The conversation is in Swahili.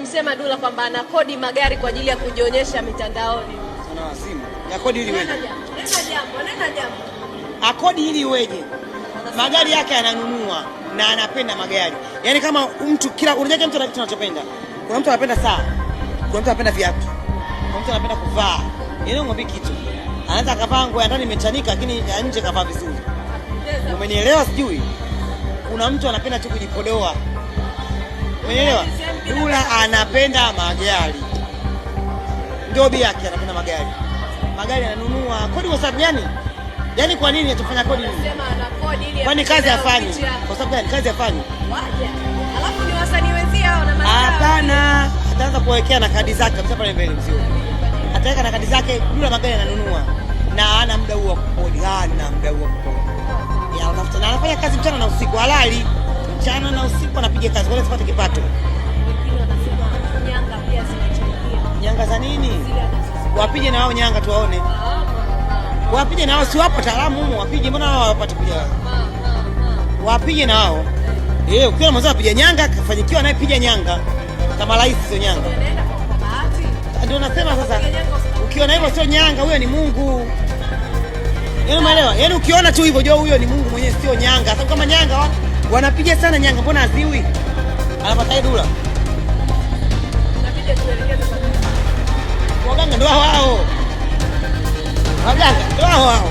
Msema Dula kwamba anakodi magari kwa ajili ya kujionyesha mitandaoni. Sana wazimu. Ya kodi ili iweje? Nena jambo, nena jambo. Akodi ili iweje? Magari yake ananunua na anapenda magari. Yaani kama mtu kila unajua kila mtu ana kitu anachopenda. Kuna mtu anapenda saa, kuna mtu anapenda viatu, kuna mtu anapenda kuvaa. Yaani ngombe kitu. Anaweza akavaa nguo ya ndani imechanika lakini ya nje kavaa vizuri. Umenielewa sijui? Kuna mtu anapenda tu kujipodoa. Umenielewa? Dula anapenda magari. Ndio bi yake anapenda magari. Magari ananunua. Kodi kwa sababu gani? Yaani kwa nini atufanya kodi nini? Anasema ana kodi ili Kwani kazi hafanyi? hafanyi? Kwa sababu gani kazi hafanyi? Waja. Alafu ni wasanii wenzia hao na mazao. Hapana, ataanza kuwekea na kadi zake kabisa pale mbele mzio. Ataweka na kadi zake, Dula magari ananunua. Na hana muda huo wa kukodi, hana muda huo wa kukodi. Ya anatafuta na anafanya kazi mchana na usiku, halali. Mchana na usiku anapiga kazi, kwa hiyo asipate kipato. Wengine wanasema nyanga pia zinachangia. Nyanga za nini? Zile anazozi. Wapige na wao nyanga tuwaone. Wapige na wao, si wapo wataalamu humu, wapige. Mbona wao hawapati kuja? Wapige na wao. Eh, ukiwa mwenzao apiga nyanga, kafanyikiwa naye piga nyanga. Kama rais sio nyanga. Anaenda kwa bahati. Ndio nasema sasa, Piga nyanga usiku. ukiona hivyo sio nyanga, huyo ni Mungu. Yaani umeelewa? Yaani ukiona tu hivyo jua huyo ni Mungu mwenyewe sio nyanga. Sababu kama nyanga wanapiga sana nyanga, mbona aziwi? Anapata Dula. Inabidi tuelekeze kwa Waganga ndio hao hao. Waganga ndio hao hao.